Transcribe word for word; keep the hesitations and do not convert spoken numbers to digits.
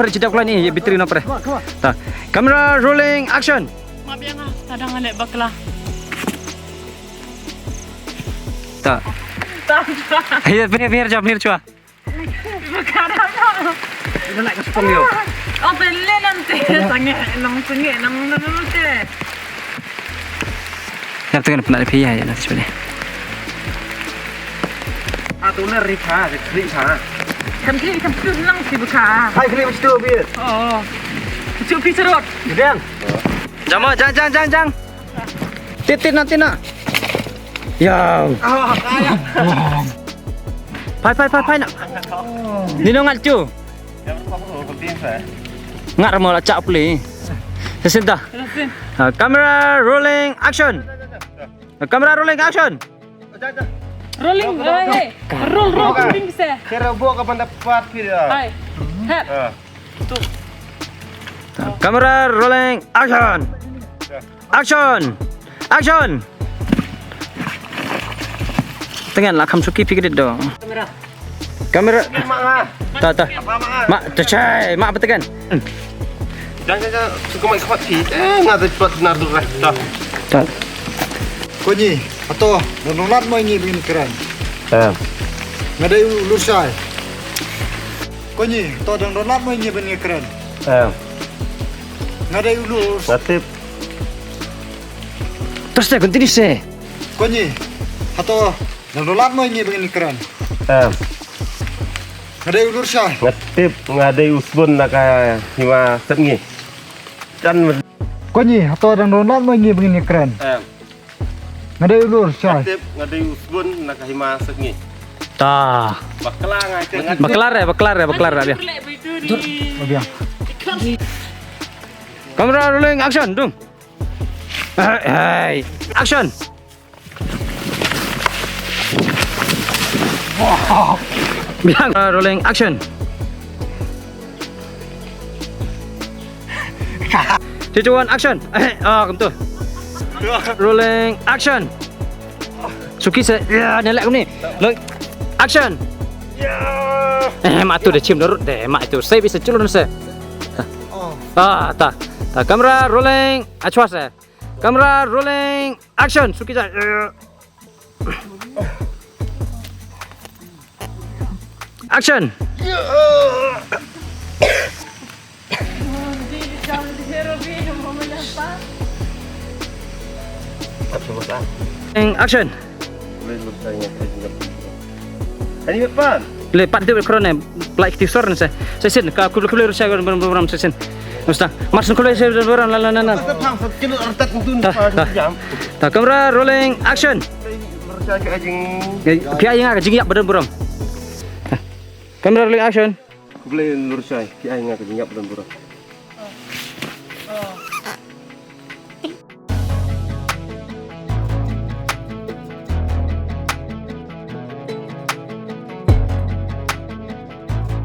pyrshah dap khlaiñ ïa battery na pyrshah. Ta. Camera rolling action. Ma biang ah, ta dang leh bakla. Ta. Ta. Ayo, pynhiar, pynhiar, jap, pynhiar chwa. Bakla. Ina nak ka spong yo. Oh, pynleh nanti. Sangeh, nang sangeh, nang, nang, nang, nang. Ïa, tengah pernah dipilih ya, nanti sebenarnya. Ah, tu na ri kha, ri kha. Kam kli, kam tu nang si baka. Hai, kli mesti tu, Pir. Oh. Cupi serot. Gedang. Jama, jang, jang, jang, jang. Tit, tit, na, tit, na. Ya. Ah, ah, ya. Phai, phai, phai, phai, na. Ni nong ngat chu. Ngat ramo la chak pli. Sesin ta. Sesin. Ha, camera rolling action. Ha, camera rolling action. Rolling, eh, eh. Roll, roll, rolling se. Kira bo ka panda pat phi da. Hai. Hat. Ha. Tu. Camera rolling action. Action. Action. Tengen la kham suki phi kdit do. Kamera. Kamera. Ma nga. Ta, ta. Apa ma nga? Ma, ta chai, ma apa tengen? Jangan, jangan. Suka mai khot phi. Eh, nga ta pat na tu lah. Ta. Ta. Konyi, ato, dang donat mo ngi bini keren. Eh. Nga dei u lur shai. Konyi, ato dang donat mo ngi bini keren. Eh. Nga dei u lur. Nga tip. Terus deh, continue seh. Konyi, ato, dang donat mo ngi bini keren. Eh. Nga dei u lur shai. Nga tip, nga dei u sbun na ka hima sepngi. Kan. Konyi, ato dang donat mo ngi bini keren. Eh. Nga dei u lur shai. Tip, nga dei u sbun na ka hima sepngi. Ta. Bakla nga te nga. Bakla re, bakla re, bakla re, biang. Dur, biang. Camera rolling action, dung. Hey, hey. Action. Biang. Camera rolling action. Three, two, one, action. Eh, ah, kumtu. Rolling, action. Suki se, ya, nelek ni. Lo, action. Eh, ma tu de chim dorut de, ma tu. Sei bisa culun se. Ah, ta. Ta, camera rolling, achwa se. Camera rolling, action. Suki se. Action. Action. Ani pan. Le pat de kron ne, like ti sor ne se. Sesin ka kul kul ru sa ru ru ru sesin. Musta. Marsin kul sa ru ru la la la la. Ta, ta. Ta, camera rolling action. Ki ai nga ka jingïap ba don burom. Camera rolling action. Khublei lur shai, ki ai nga ka jingïap ba don burom.